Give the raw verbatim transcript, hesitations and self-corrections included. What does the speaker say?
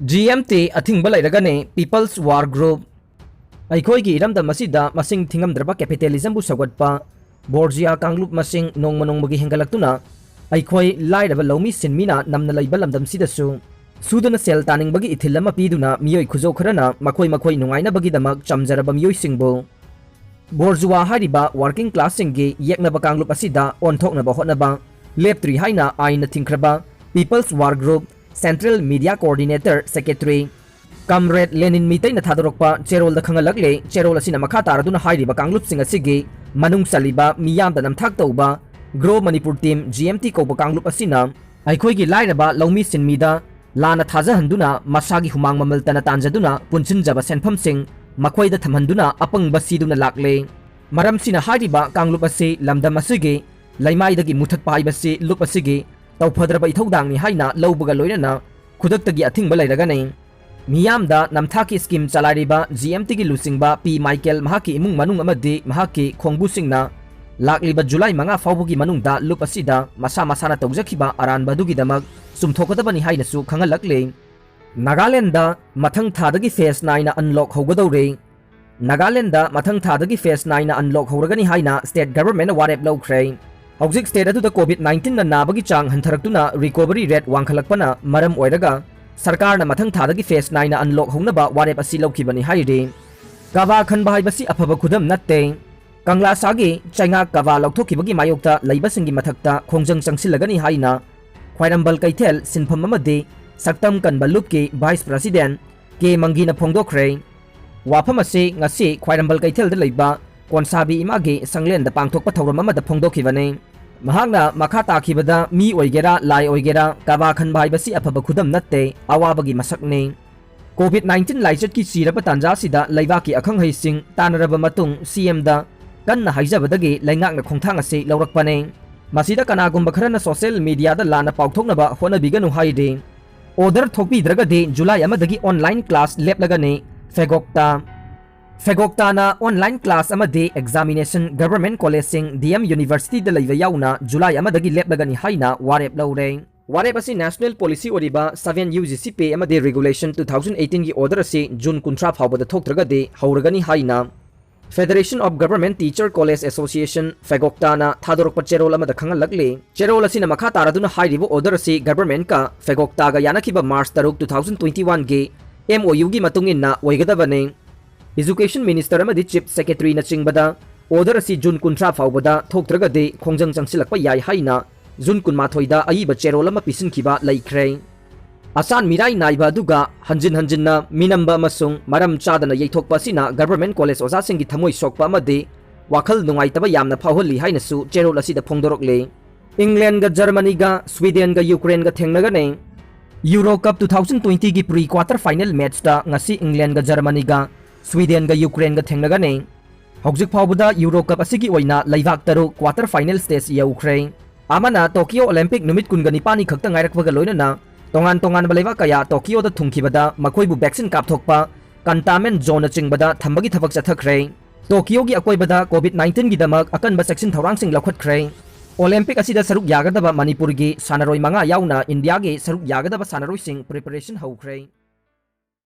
G M T ꯑꯊꯤꯡꯕ ꯂꯩꯔꯒꯅꯤ People's War Group꯫ ꯑꯩꯈꯣꯏꯒꯤ ꯏꯔꯝꯗꯝ ꯑꯁꯤꯗ ꯃꯁꯤꯡ ꯊꯤꯉꯝꯗ꯭ꯔꯕ capitalism ꯕꯨ ꯁꯧꯒꯠꯄ ꯕꯣꯔꯖꯤꯌꯥ ꯀꯥꯡꯂꯨꯞ ꯃꯁꯤꯡ ꯅꯣꯡꯃ ꯅꯣꯡꯃꯒꯤ ꯍꯦꯟꯒꯠꯂꯛꯇꯨꯅ ꯑꯩꯈꯣꯏ ꯂꯥꯏꯔꯕ ꯂꯧꯃꯤ ꯁꯤꯟꯃꯤꯅ ꯅꯝꯅ ꯂꯩꯕ ꯂꯝꯗꯝꯁꯤꯗꯁꯨ ꯁꯨꯗꯅ ꯁꯦꯜ ꯇꯥꯅꯤꯡꯕꯒꯤ ꯏꯊꯤꯜ ꯑꯃ ꯄꯤꯗꯨꯅ ꯃꯤꯑꯣꯏ ꯈꯨꯖꯧ ꯈꯔꯅ ꯃꯈꯣꯏ ꯃꯈꯣꯏ ꯅꯨꯡꯉꯥꯏꯅꯕꯒꯤꯗꯃꯛ ꯆꯝꯖꯔꯕ ꯃꯤꯑꯣꯏꯁꯤꯡꯕꯨ ꯕꯣꯔꯖꯨꯋꯥ ꯍꯥꯏꯔꯤꯕ working class ꯁꯤꯡꯒꯤ ꯌꯦꯛꯅꯕ ꯀꯥꯡꯂꯨꯞ ꯑꯁꯤꯗ ꯑꯣꯟꯊꯣꯛꯅꯕ ꯍꯣꯠꯅꯕ ꯂꯦꯞꯇ꯭ꯔꯤ ꯍꯥꯏꯅ ꯑꯥꯏꯟꯅ ꯊꯤꯡꯈ꯭ꯔꯕ People's War Group Central Media Coordinator Secretary Comrade Lenin ꯃꯤꯇꯩꯅ ꯊꯥꯗꯣꯔꯛꯄ ꯆꯦꯔꯣꯜꯗ ꯈꯪꯍꯜꯂꯛꯂꯦ꯫ ꯆꯦꯔꯣꯜ ꯑꯁꯤꯅ ꯃꯈꯥ ꯇꯥꯔꯗꯨꯅ ꯍꯥꯏꯔꯤꯕ ꯀꯥꯡꯂꯨꯞꯁꯤꯡ ꯑꯁꯤꯒꯤ ꯃꯅꯨꯡ ꯆꯜꯂꯤꯕ ꯃꯤꯌꯥꯝꯗ ꯅꯝꯊꯥꯛ ꯇꯧꯕ Grow Manipur Team, G M T ꯀꯧꯕ ꯀꯥꯡꯂꯨꯞ ꯑꯁꯤꯅ ꯑꯩꯈꯣꯏꯒꯤ ꯂꯥꯏꯔꯕ ꯂꯧꯃꯤ ꯁꯤꯟꯃꯤꯗ ꯂꯥꯟꯅ ꯊꯥꯖꯍꯟꯗꯨꯅ ꯃꯁꯥꯒꯤ ꯍꯨꯃꯥꯡ ꯃꯃꯜꯇꯅ ꯇꯥꯟꯖꯗꯨꯅ ꯄꯨꯟꯁꯤꯟꯖꯕ ꯁꯦꯟꯐꯝꯁꯤꯡ ꯃꯈꯣꯏꯗ ꯊꯝꯍꯟꯗꯨꯅ ꯑꯄꯪꯕ ꯁꯤꯗꯨꯅ ꯂꯥꯛꯂꯦ꯫ ꯃꯔꯝꯁꯤꯅ ꯍꯥꯏꯔꯤꯕ ꯀꯥꯡꯂꯨꯞ ꯑꯁꯤ ꯂꯝꯗꯝ ꯑꯁꯤꯒꯤ ꯂꯩꯃꯥꯏꯗꯒꯤ ꯃꯨꯊꯠꯄ ꯍꯥꯏꯕꯁꯤ ꯂꯨꯞ ꯑꯁꯤꯒꯤ ꯇꯧꯐꯗ꯭ꯔꯕ ꯏꯊꯧꯗꯥꯡꯅꯤ ꯍꯥꯏꯅ ꯂꯧꯕꯒ ꯂꯣꯏꯅꯅ ꯈꯨꯗꯛꯇꯒꯤ ꯑꯊꯤꯡꯕ ꯂꯩꯔꯒꯅꯤ꯫ ꯃꯤꯌꯥꯝꯗ ꯅꯝꯊꯥꯛꯀꯤ scheme ꯆꯂꯥꯏꯔꯤꯕ ꯖꯤ ꯑꯦꯝ ꯇꯤꯒꯤ ꯂꯨꯆꯤꯡꯕ ꯄꯤ ꯃꯥꯏꯀꯦꯜ, ꯃꯍꯥꯛꯀꯤ ꯏꯃꯨꯡ ꯃꯅꯨꯡ ꯑꯃꯗꯤ ꯃꯍꯥꯛꯀꯤ ꯈꯣꯡꯕꯨꯁꯤꯡꯅ ꯂꯥꯛꯂꯤꯕ ꯖꯨꯂꯥꯏ ꯃꯉꯥ ꯐꯥꯎꯕꯒꯤ ꯃꯅꯨꯡꯗ ꯂꯨꯞ ꯑꯁꯤꯗ ꯃꯁꯥ ꯃꯁꯥꯅ ꯇꯧꯖꯈꯤꯕ ꯑꯔꯥꯟꯕ ꯑꯗꯨꯒꯤꯗꯃꯛ ꯆꯨꯝꯊꯣꯛꯀꯗꯕꯅꯤ ꯍꯥꯏꯅꯁꯨ ꯈꯪꯍꯜꯂꯛꯂꯤ꯫ ꯅꯥꯒꯥꯂꯦꯟꯗ ꯃꯊꯪ ꯊꯥꯗꯒꯤ phase nine ꯅ unlock ꯍꯧꯒꯗꯧꯔꯦ꯫ ꯅꯥꯒꯥꯂꯦꯟꯗ ꯃꯊꯪ ꯊꯥꯗꯒꯤ phase nine ꯅ unlock ꯍꯧꯔꯒꯅꯤ ꯍꯥꯏꯅ state government ꯅ ꯋꯥꯔꯦꯞ ꯂꯧꯈ꯭ꯔꯦ꯫ ꯍꯧꯖꯤꯛ state ꯑꯗꯨꯗ COVID nineteen ꯅ ꯅꯥꯕꯒꯤ ꯆꯥꯡ ꯍꯟꯊꯔꯛꯇꯨꯅ recovery rate ꯋꯥꯡꯈꯠꯂꯛꯄꯅ ꯃꯔꯝ ꯑꯣꯏꯔꯒ ꯁꯔꯀꯥꯔꯅ ꯃꯊꯪ ꯊꯥꯗꯒꯤ phase nine ꯅ unlock ꯍꯧꯅꯕ ꯋꯥꯔꯦꯞ ꯑꯁꯤ ꯂꯧꯈꯤꯕꯅꯤ ꯍꯥꯏꯔꯤ꯫ ꯀꯥꯕꯥ ꯈꯟꯕ ꯍꯥꯏꯕꯁꯤ ꯑꯐꯕ ꯈꯨꯗꯝ ꯅꯠꯇꯦ꯫ ꯀꯪꯂꯥꯁꯥꯒꯤ ꯆꯩꯉꯥꯛ ꯀꯥꯕꯥ ꯂꯧꯊꯣꯛꯈꯤꯕꯒꯤ ꯃꯥꯌꯣꯛꯇ ꯂꯩꯕꯁꯤꯡꯒꯤ ꯃꯊꯛꯇ ꯈꯣꯡꯖꯪ ꯆꯪꯁꯤꯜꯂꯒꯅꯤ ꯍꯥꯏꯅ ꯈ꯭ꯋꯥꯏꯔꯝꯕꯜ ꯀꯩꯊꯦꯜ ꯁꯤꯟꯐꯝ ꯑꯃꯗꯤ ꯁꯛꯇꯝ ꯀꯟꯕ ꯂꯨꯞꯀꯤ vice president ꯀꯦ ꯃꯪꯒꯤꯅ ꯐꯣꯡꯗꯣꯛꯈ꯭ꯔꯦ꯫ ꯋꯥꯐꯝ ꯑꯁꯤ ꯉꯁꯤ ꯈ꯭ꯋꯥꯏꯔꯝꯕꯜ ꯀꯩꯊꯦꯜꯗ ꯂꯩꯕ ꯀꯣꯟꯁꯥꯕꯤ ꯏꯃꯥꯒꯤ ꯁꯪꯂꯦꯟꯗ ꯄꯥꯡꯊꯣꯛꯄ ꯊꯧꯔꯝ ꯑꯃꯗ ꯐꯣꯡꯗꯣꯛꯈꯤꯕꯅꯤ꯫ ꯃꯍꯥꯛꯅ ꯃꯈꯥ ꯇꯥꯈꯤꯕꯗ, ꯃꯤ ꯑꯣꯏꯒꯦꯔꯥ, ꯂꯥꯏ ꯑꯣꯏꯒꯦꯔꯥ, ꯀꯥꯕꯥ ꯈꯟꯕ ꯍꯥꯏꯕꯁꯤ ꯑꯐꯕ ꯈꯨꯗꯝ ꯅꯠꯇꯦ, ꯑꯋꯥꯕꯒꯤ ꯃꯁꯛꯅꯤ꯫ COVID nineteen ꯂꯥꯏꯆꯠꯀꯤ ꯆꯤꯔꯕ ꯇꯥꯟꯖꯥ ꯑꯁꯤꯗ ꯂꯩꯕꯥꯛꯀꯤ ꯑꯈꯪ ꯑꯍꯩꯁꯤꯡ ꯇꯥꯟꯅꯔꯕ ꯃꯇꯨꯡ ꯁꯤ ꯑꯦꯝꯗ ꯀꯟꯅ ꯍꯥꯏꯖꯕꯗꯒꯤ ꯂꯩꯉꯥꯛꯅ ꯈꯣꯡꯊꯥꯡ ꯑꯁꯤ ꯂꯧꯔꯛꯄꯅꯤ꯫ ꯃꯁꯤꯗ ꯀꯅꯥꯒꯨꯝꯕ ꯈꯔꯅ social media ꯗ ꯂꯥꯟꯅ ꯄꯥꯎꯊꯣꯛꯅꯕ ꯍꯣꯠꯅꯕꯤꯒꯅꯨ ꯍꯥꯏꯔꯤ꯫ Order ꯊꯣꯛꯄꯤꯗ꯭ꯔꯒꯗꯤ ꯖꯨꯂꯥꯏ ꯑꯃꯗꯒꯤ online class ꯂꯦꯞꯂꯒꯅꯤ꯫ ꯐꯦꯒꯣꯛꯇꯥ꯫ ꯐꯦꯒꯣꯛꯇꯥꯅ online class ꯑꯃꯗꯤ examination government college ꯁꯤꯡ, ꯗꯤ ꯑꯦꯝ University ꯗ ꯂꯩꯕ ꯌꯥꯎꯅ ꯖꯨꯂꯥꯏ ꯑꯃꯗꯒꯤ ꯂꯦꯞꯂꯒꯅꯤ ꯍꯥꯏꯅ ꯋꯥꯔꯦꯞ ꯂꯧꯔꯦ꯫ ꯋꯥꯔꯦꯞ ꯑꯁꯤ ꯅꯦꯁꯅꯦꯜ ꯄꯣꯂꯤꯁꯤ ꯑꯣꯏꯔꯤꯕ seven U G C pay ꯑꯃꯗꯤ regulation two thousand eighteen ꯒꯤ order ꯑꯁꯤ ꯖꯨꯟ ꯀꯨꯟꯊ꯭ꯔꯥ ꯐꯥꯎꯕꯗ ꯊꯣꯛꯇ꯭ꯔꯒꯗꯤ ꯍꯧꯔꯒꯅꯤ ꯍꯥꯏꯅ Federation of Government Teacher College Association, ꯐꯦꯒꯣꯛꯇꯥꯅ ꯊꯥꯗꯣꯔꯛꯄ ꯆꯦꯔꯣꯜ ꯑꯃꯗ ꯈꯪꯍꯜꯂꯛꯂꯤ꯫ ꯆꯦꯔꯣꯜ ꯑꯁꯤꯅ ꯃꯈꯥ ꯇꯥꯔꯗꯨꯅ ꯍꯥꯏꯔꯤꯕ order ꯑꯁꯤ government ꯀ ꯐꯦꯒꯣꯛꯇꯥꯒ ꯌꯥꯅꯈꯤꯕ March ꯇꯔꯨꯛ, two thousand twenty one ꯒꯤ M O U ꯒꯤ ꯃꯇꯨꯡ ꯏꯟꯅ ꯑꯣꯏꯒꯗꯕꯅꯤ꯫ Education Minister ꯑꯃꯗꯤ Chief Secretary ꯅꯆꯤꯡꯕꯗ order ꯑꯁꯤ ꯖꯨꯟ ꯀꯨꯟꯊ꯭ꯔꯥ ꯐꯥꯎꯕꯗ ꯊꯣꯛꯇ꯭ꯔꯒꯗꯤ ꯈꯣꯡꯖꯪ ꯆꯪꯁꯤꯜꯂꯛꯄ ꯌꯥꯏ ꯍꯥꯏꯅ ꯖꯨꯟ ꯀꯨꯟꯃꯥꯊꯣꯏꯗ ꯑꯏꯕ ꯆꯦꯔꯣꯜ ꯑꯃ ꯄꯤꯁꯤꯟꯈꯤꯕ ꯂꯩꯈ꯭ꯔꯦ꯫ ꯑꯆꯥꯟ ꯃꯤꯔꯥꯏ ꯅꯥꯏꯕ ꯑꯗꯨꯒ ꯍꯟꯖꯤꯟ ꯍꯟꯖꯤꯟꯅ ꯃꯤꯅꯝꯕ ꯑꯃꯁꯨꯡ ꯃꯔꯝ ꯆꯥꯗꯅ ꯌꯩꯊꯣꯛꯄ ꯑꯁꯤꯅ government college ꯑꯣꯖꯥꯁꯤꯡꯒꯤ ꯊꯃꯣꯏ ꯁꯣꯛꯄ ꯑꯃꯗꯤ ꯋꯥꯈꯜ ꯅꯨꯡꯉꯥꯏꯇꯕ ꯌꯥꯝꯅ ꯐꯥꯎꯍꯜꯂꯤ ꯍꯥꯏꯅꯁꯨ ꯆꯦꯔꯣꯜ ꯑꯁꯤꯗ ꯐꯣꯡꯗꯣꯔꯛꯂꯤ꯫ ꯏꯪꯂꯦꯟꯒ ꯖꯔꯃꯅꯤꯒ ꯁ꯭ꯋꯤꯗꯦꯟꯒ ꯌꯨꯀ꯭ꯔꯦꯟꯒ ꯊꯦꯡꯅꯒꯅꯤ꯫ Euro Cup two thousand twenty ꯒꯤ pre quarter final match ꯇ ꯉꯁꯤ ꯏꯪꯂꯦꯟꯒ ꯖꯔꯃꯅꯤꯒ ꯁ꯭ꯋꯤꯗꯦꯟꯒ ꯌꯨꯀ꯭ꯔꯦꯟꯒ ꯊꯦꯡꯅꯒꯅꯤ꯫ ꯍꯧꯖꯤꯛ ꯐꯥꯎꯕꯗ Euro Cup ꯑꯁꯤꯒꯤ ꯑꯣꯏꯅ ꯂꯩꯕꯥꯛ ꯇꯔꯨꯛ quarter final stage ꯌꯧꯈ꯭ꯔꯦ꯫ ꯑꯃꯅ Tokyo Olympic ꯅꯨꯃꯤꯠ ꯀꯨꯟꯒ ꯅꯤꯄꯥꯟꯅꯤ ꯈꯛꯇ ꯉꯥꯏꯔꯛꯄꯒ ꯂꯣꯏꯅꯅ ꯇꯣꯉꯥꯟ ꯇꯣꯉꯥꯟꯕ ꯂꯩꯕꯥꯛ ꯀꯌꯥ Tokyo ꯗ ꯊꯨꯡꯈꯤꯕꯗ ꯃꯈꯣꯏꯕꯨ vaccine ꯀꯥꯞꯊꯣꯛꯄ, containment zone ꯅꯆꯤꯡꯕꯗ ꯊꯝꯕꯒꯤ ꯊꯕꯛ ꯆꯠꯊꯈ꯭ꯔꯦ꯫ Tokyo ꯒꯤ ꯑꯀꯣꯏꯕꯗ COVID nineteen ꯒꯤꯗꯃꯛ ꯑꯀꯟꯕ ꯆꯦꯛꯁꯤꯟ ꯊꯧꯔꯥꯡꯁꯤꯡ ꯂꯧꯈꯠꯈ꯭ꯔꯦ꯫ Olympic ꯑꯁꯤꯗ ꯁꯔꯨꯛ ꯌꯥꯒꯗꯕ ꯃꯅꯤꯄꯨꯔꯒꯤ ꯁꯥꯟꯅꯔꯣꯏ ꯃꯉꯥ ꯌꯥꯎꯅ ꯏꯟꯗꯤꯌꯥꯒꯤ ꯁꯔꯨꯛ ꯌꯥꯒꯗꯕ ꯁꯥꯟꯅꯔꯣꯏꯁꯤꯡ preparation ꯍꯧꯈ꯭ꯔꯦ꯫